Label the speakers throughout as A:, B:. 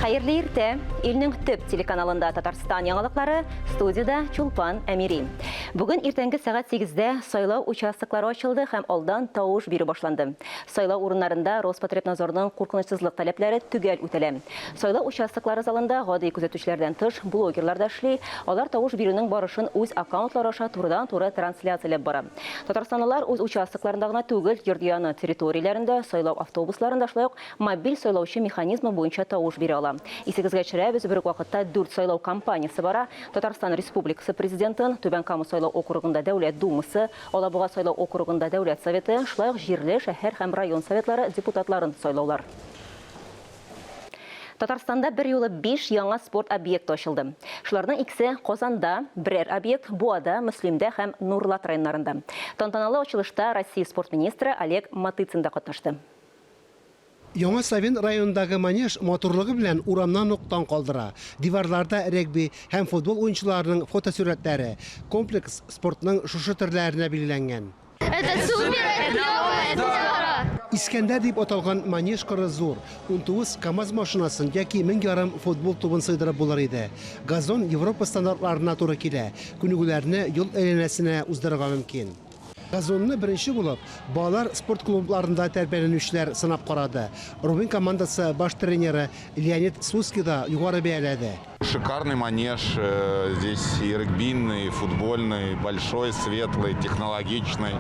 A: Хәерле иртә! Илнең төп телеканалында Татарстан яңалыклары, студиядә Чулпан Әмири. Бүген иртәнге сәгать 8-дә сайлау участоклары ачылды һәм алдан тавыш бирү башланды. Сайлау урыннарында Роспотребнадзорның куркынычсызлык таләпләре төгәл үтәлә. Сайлау участоклары залында гади күзәтүчеләрдән тыш, блогерлар да эшли. Алар тавыш бирүнең барышын үз аккаунтлары аша турыдан-туры трансляцияләп бара. Татарстанлылар үз участокларында гына түгел, йорт яны территорияләрендә, сайлау автобусларында, шулай ук мобиль сайлаучы механизмы буенча тавыш бирә ала. Исегезгә төшерәбез, бер үк вакытта дүрт сайлау кампаниясе бара, Татарстан Республикасы Президентын, Түбән Кама сайлау округында Дәүләт Думасы, Алабуга сайлау округында Дәүләт Советы, шулай ук җирле шәһәр һәм район Советлары депутатларын сайлаулар. Татарстанда берьюлы биш яңа спорт объекты ачылды. Шуларның икесе, Казанда, берәр объект, Буада, Мөслимдә һәм Нурлат районнарында. Тантаналы ачылышта Россия спорт министры Олег Матыцин да катнашты.
B: Яңа Савин районындагы манеж матурлыгы белән урамнан ук таң калдыра. Диварларда регби һәм футбол уенчыларының фотосурәтләре. Комплекс спортның шушы төрләренә билгеләнгән.
C: Это супер, это клево, это здорово!
B: Искәндәр дип аталган манеж кыры зур, 19 КАМАЗ машинасын яки 1500 футбол тубын сыйдырып булыр иде. Газон Европа стандартларына туры килә, күнегүләрне ел әйләнәсенә уздырырга мөмкин. Газонны беренче булып, балалар спорт клубларында тәрбияләнүчеләр сынап карады. Рубин командасы баш тренеры Леонид Слуцкий да югары бәяләде.
D: Шикарный манеж, здесь и регбийный, и футбольный, большой, светлый, технологичный.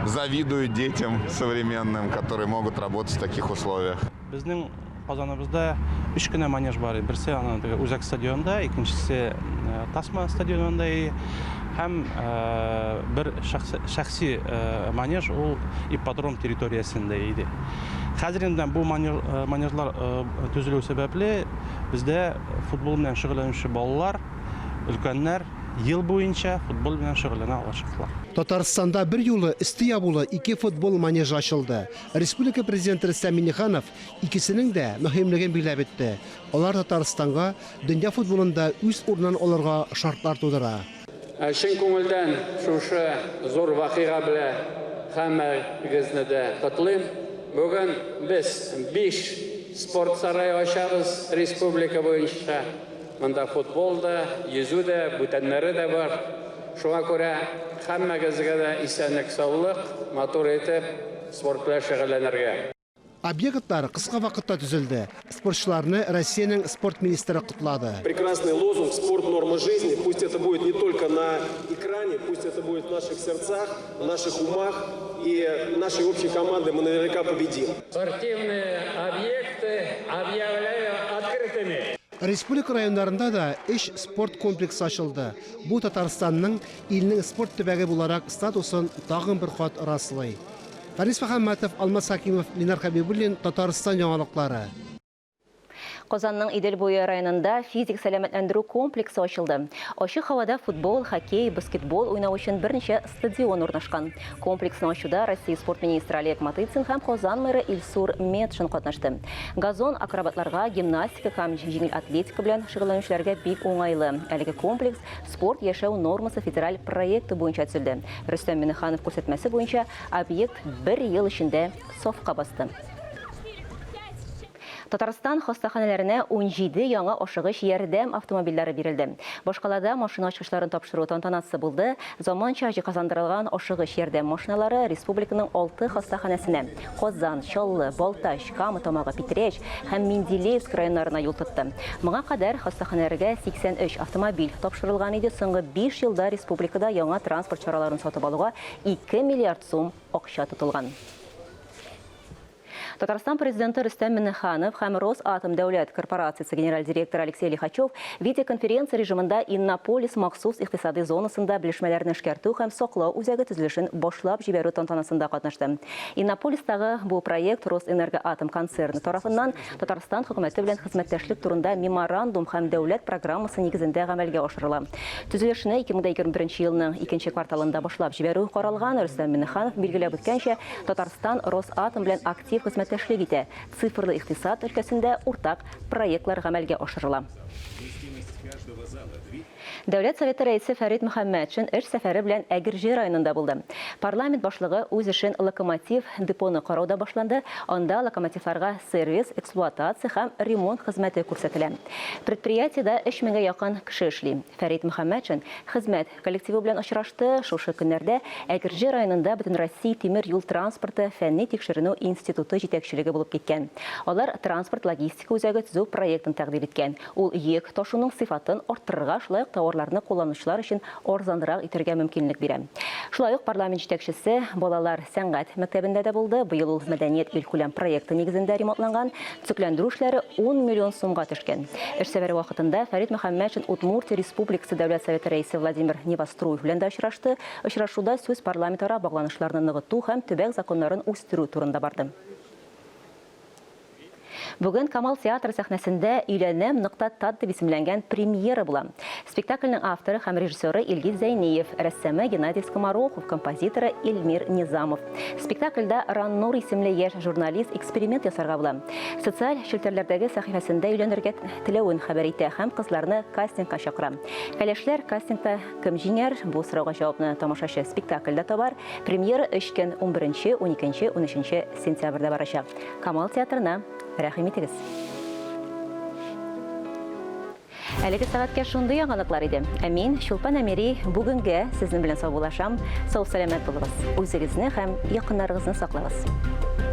D: Завидую детям современным, которые могут работать в таких условиях.
E: Безнең Казаныбызда өч кенә манеж бар. Берсе аның теге үзәк стадионда, икенчесе Тасма стадионында һәм бер шәхси манеж ул ипподром территориясендә иде. Хәзер инде бу манежлар төзелү сәбәпле бездә футбол белән шөгыльләнүче балалар, өлкәннәр ел буенча футбол белән шөгыльләнә алачаклар.
B: Татарстанда берьюлы өсте ябулы ике футбол манежы ачылды. Республика Президенты Рөстәм Миңнеханов икесенең дә мөһимлеген билгеләп үтте. Алар Татарстанга дөнья футболында үз урынын алырга шартлар тудыра.
F: Чын күңелдән шушы зур вакыйга белән һәммәгезне дә котлыйм. Бүген без биш спорт сарае ачабыз республика буенча. Монда футбол да, йөзү дә, бүтәннәре дә бар. Шуңа күрә һәммәгезгә дә исәнлек-саулык, матур итеп спорт белән шөгыльләнергә.
B: Объектлар кыска вакытта төзелде. Спортчыларны Россиянең спорт министры котлады.
G: Прекрасный лозунг «Спорт – норма жизни». Пусть это будет не только на экране, пусть это будет в наших сердцах, в наших умах. И нашей общей командой мы наверняка победим.
F: Спортивные объекты объявляю открытыми.
B: Республика районнарында да өч спорт комплексы ачылды. Бу Татарстанның илнең спорт төбәге буларак статусын тагын бер кат раслый. Фәнис Мөхәммәтов, Алмаз Хәкимов, Ленар Хәбибуллин, Татарстан яңалыклары.
A: Казанның Идел буе районында физик сәламәтләндерү комплексы ачылды. Ачык һавада футбол, хоккей, баскетбол уйнау өчен берничә стадион урнашкан. Комплексны ачуда Россия спорт министры Олег Матыцин һәм Казан мэры Илсур Метшин катнашты. Газон акробатларга, гимнастика һәм җиңел атлетика белән шөгыльләнүчеләргә бик уңайлы. Әлеге комплекс Спорт яшәү нормасы федераль проекты буенча төзелде. Рөстәм Миңнеханов күрсәтмәсе буенча объект бер ел эчендә сафка басты. Татарстан хастаханәләренә 17 яңа ашыгыч ярдәм автомобильләре бирелде. Башкалада машина ачкычларын тапшыру тантанасы булды. Заманча җиһазландырылган ашыгыч ярдәм машиналары республиканың алты хастаханәсенә, Казан, Чаллы, Балтач, Кама Тамагы, Питрәч һәм Менделеевск районнарына юл тотты. Моңа кадәр хастаханәләргә 83 автомобиль тапшырылган иде. Соңгы биш елда республикада яңа транспорт чараларын сатып алуга 2 миллиард сум акча тотылган. Татарстан Президенты Рөстәм Миңнеханов һәм Росатом дәүләт корпорациясе генераль директоры Алексей Лихачев видеоконференция режимында Иннополис махсус икътисадый зонасында белешмәләрне эшкәртү һәм саклау үзәге төзелешен башлап җибәрү тантанасында катнашты. Иннополистагы бу проект Росэнергоатом концерны тарафыннан Татарстан хөкүмәте белән хезмәттәшлек турында меморандум һәм дәүләт программасы нигезендә гамәлгә ашырыла. Төзелешне 2021 елның икенче кварталында башлап җибәрү каралган. Рөстәм Миңнеханов билгеләп үткәнчә, Татарстан Росатом белән актив хезмәттәшлек итә, цифрлы икътисад өлкәсендә уртак проектлар гамәлгә ашырыла. Дәүләт Советы Рәисе Фәрит Мөхәммәтшин эш сәфәре белән Әгерҗе районында булды. Парламент башлыгы үз эшен локомотив депоны карауда башланды, анда локомотивларга сервис, эксплуатация һәм ремонт хезмәте күрсәтелә. Предприятиедә өч меңгә якын кеше эшли. Фәрит Мөхәммәтшин хезмәт коллективы белән очрашты. Шушы көннәрдә Әгерҗе районында Бөтенроссия тимер юл транспорты фәнни-тикшеренү институты җитәкчелеге булып киткән. Алар транспорт-логистика үзәге төзү проектын тәкъдим иткән. Ул йөк ташуның сыйфатын арттырырга, шулай ук товарларны кулланучылар өчен арзанрак итәргә мөмкинлек бирә. Шулай ук парламент җитәкчесе балалар сәнгать мәктәбендә дә булды. Быел ул Мәдәният илкүләм проекты нигезендә ремонтланган. Төзекләндерү эшләре 10 миллион сумга төшкән. Эш сәфәре вакытында Фәрит Мөхәммәтшин Удмуртия Республикасы Дәүләт Советы Рәисе Владимир Невоструев белән дә очрашты. Очрашуда сүз парламентара багланышларны ныгыту һәм төбәк законнарын үстерү турында барды. Бүген Камал театры сәхнәсендә Өйләнәм нокта тат дип исемләнгән премьера була. Спектакльнең авторы һәм режиссеры Илгиз Зәйниев, рәссамы Геннадий Скоморохов, композиторы Эльмир Низамов. Спектакльдә Раннур исемле яшь журналист эксперимент ясарга була. Социаль челтәрләрдәге сәхифәсендә өйләнергә теләвен хәбәр итә һәм кызларны кастингка чакыра. Кәләшләр кастингта кем җиңәр? Бу сорауга җавапны тамашачы спектакльдә табар. Премьера өч көн, унберенче, уникенче, унөченче сентябрьдә барачак. Камал театрына рәхим итегез. Әлеге сәгатькә шундый яңалыклар иде. Ә мин, Чулпан Әмири, бүгенгә сезнең белән саубуллашам. Сау-сәламәт булыгыз. Үзегезне һәм якыннарыгызны саклагыз.